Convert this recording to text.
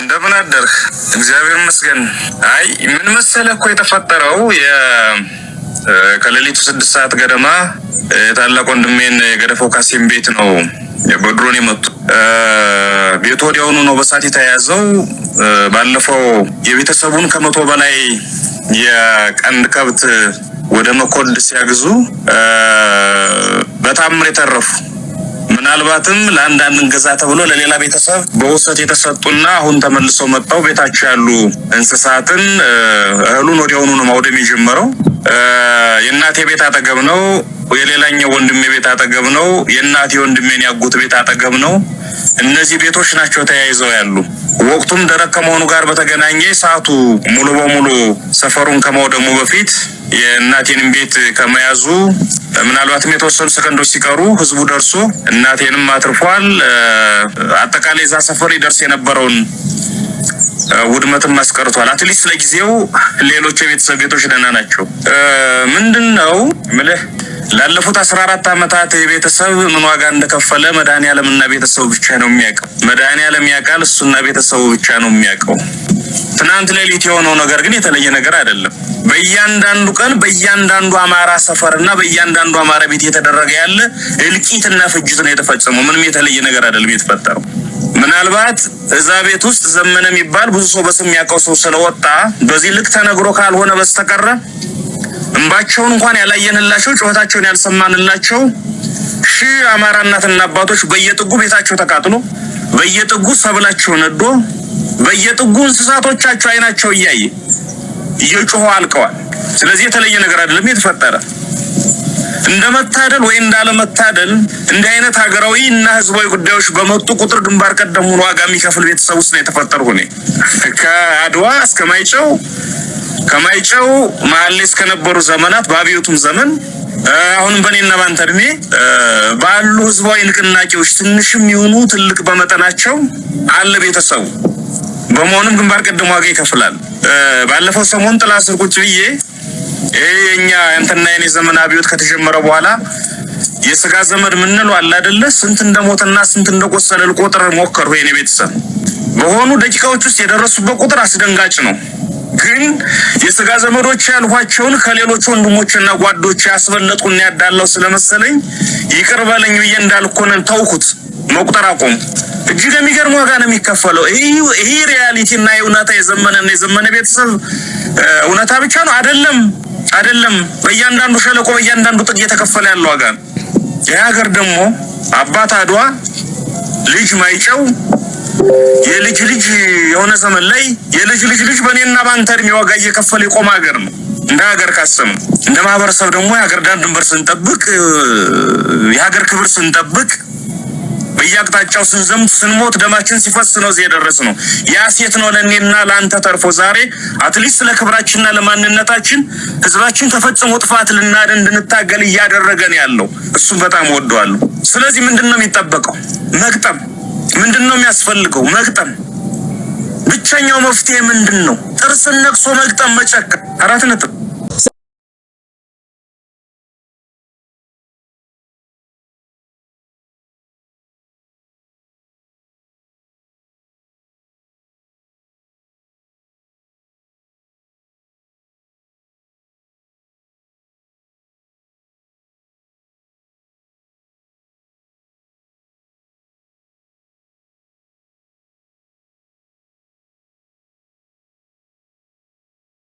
እንደምን አደርህ? እግዚአብሔር ይመስገን። አይ ምን መሰለህ እኮ የተፈጠረው ከሌሊቱ 6 ሰዓት ገደማ የታላቅ ወንድሜን የገደፈው ካሴን ቤት ነው በድሮን የመቱ። ቤቱ ወዲያውኑ ነው በሳት የተያያዘው። ባለፈው የቤተሰቡን 100 በላይ የቀንድ ከብት ወደ መኮድ ሲያግዙ በታምር የተረፉ፣ ምናልባትም ለአንዳንድ እንገዛ ተብሎ ለሌላ ቤተሰብ በውሰት የተሰጡና አሁን ተመልሰው መጥተው ቤታቸው ያሉ እንስሳትን እህሉን ወዲያውኑ ነው ማውደም የጀመረው። የእናቴ ቤት አጠገብ ነው። የሌላኛው ወንድሜ ቤት አጠገብ ነው። የእናቴ ወንድሜን ያጎት ቤት አጠገብ ነው። እነዚህ ቤቶች ናቸው ተያይዘው ያሉ። ወቅቱም ደረቅ ከመሆኑ ጋር በተገናኘ እሳቱ ሙሉ በሙሉ ሰፈሩን ከማውደሙ በፊት የእናቴንም ቤት ከመያዙ ምናልባትም የተወሰኑ ሰከንዶች ሲቀሩ ህዝቡ ደርሶ እናቴንም አትርፏል። አጠቃላይ እዛ ሰፈር ይደርስ የነበረውን ውድመትም አስቀርቷል። At least ለጊዜው ሌሎች የቤተሰብ ቤቶች ደህና ናቸው። ምንድን ነው ምልህ፣ ላለፉት 14 ዓመታት የቤተሰብ ምን ዋጋ እንደከፈለ መድኃኒዓለምና ቤተሰቡ ብቻ ነው የሚያውቀው። መድኃኒዓለም ያውቃል፣ እሱና ቤተሰቡ ብቻ ነው የሚያውቀው። ትናንት ሌሊት የሆነው ነገር ግን የተለየ ነገር አይደለም። በእያንዳንዱ ቀን በእያንዳንዱ አማራ ሰፈር እና በእያንዳንዱ አማራ ቤት እየተደረገ ያለ እልቂትና ፍጅት ነው የተፈጸመው። ምንም የተለየ ነገር አይደለም የተፈጠረው። ምናልባት እዛ ቤት ውስጥ ዘመነ የሚባል ብዙ ሰው በስም የሚያውቀው ሰው ስለወጣ በዚህ ልክ ተነግሮ ካልሆነ በስተቀረ እንባቸውን እንኳን ያላየንላቸው፣ ጩኸታቸውን ያልሰማንላቸው ሺህ አማራ እናትና አባቶች በየጥጉ ቤታቸው ተቃጥሎ፣ በየጥጉ ሰብላቸው ነዶ፣ በየጥጉ እንስሳቶቻቸው አይናቸው እያየ እየጮሁ አልቀዋል። ስለዚህ የተለየ ነገር አይደለም የተፈጠረ። እንደ መታደል ወይ እንዳለመታደል እንዲህ አይነት ሀገራዊ እና ህዝባዊ ጉዳዮች በመጡ ቁጥር ግንባር ቀደም ሆኖ ዋጋ የሚከፍል ቤተሰብ ውስጥ ነው የተፈጠርኩ እኔ። ከአድዋ እስከ ማይጨው፣ ከማይጨው መሀል ላይ እስከነበሩ ዘመናት፣ በአብዮቱም ዘመን፣ አሁንም በእኔና ባንተ እድሜ ባሉ ህዝባዊ ንቅናቄዎች ትንሽም ይሁኑ ትልቅ በመጠናቸው አለ ቤተሰቡ። በመሆኑም ግንባር ቀደም ዋጋ ይከፍላል። ባለፈው ሰሞን ጥላ ስር ቁጭ ብዬ ይሄ የኛ እንትና የኔ ዘመን አብዮት ከተጀመረ በኋላ የስጋ ዘመድ ምንለው አለ አይደለ? ስንት እንደሞተና ስንት እንደቆሰለ ልቆጥር ሞከርኩ። የኔ ቤተሰብ በሆኑ ደቂቃዎች ውስጥ የደረሱበት ቁጥር አስደንጋጭ ነው። ግን የስጋ ዘመዶች ያልኋቸውን ከሌሎች ወንድሞችና ጓዶች ያስበለጡና ያዳላው ስለመሰለኝ ይቅር በለኝ ብዬ እንዳልኮነን ተውኩት። መቁጠር አቆም። እጅግ የሚገርም ዋጋ ነው የሚከፈለው። ይህ reality እና የእውነታ የዘመነና የዘመነ ቤተሰብ እውነታ ብቻ ነው አይደለም፣ አይደለም። በእያንዳንዱ ሸለቆ በእያንዳንዱ ጥግ እየተከፈለ ያለው ዋጋ ነው። ይህ ሀገር ደግሞ አባት አድዋ፣ ልጅ ማይጨው፣ የልጅ ልጅ የሆነ ዘመን ላይ የልጅ ልጅ ልጅ በእኔና በአንተ እድሜ ዋጋ እየከፈለ የቆመ ሀገር ነው። እንደ ሀገር ካሰብን፣ እንደ ማህበረሰብ ደግሞ የሀገር ዳር ድንበር ስንጠብቅ፣ የሀገር ክብር ስንጠብቅ፣ በየአቅጣጫው ስንዘምት፣ ስንሞት፣ ደማችን ሲፈስ ነው እዚህ የደረስነው። ያ ሴት ነው ለእኔና ለአንተ ተርፎ ዛሬ at least ለክብራችንና ለማንነታችን ህዝባችን ከፈጽሞ ጥፋት ልናድን እንድንታገል እያደረገን ያለው። እሱም በጣም ወደዋለሁ። ስለዚህ ምንድን ነው የሚጠበቀው? መግጠም። ምንድን ነው የሚያስፈልገው? መግጠም። ብቸኛው መፍትሄ ምንድን ነው? ጥርስን ነቅሶ መግጠም፣ መጨከን። አራት ነጥብ።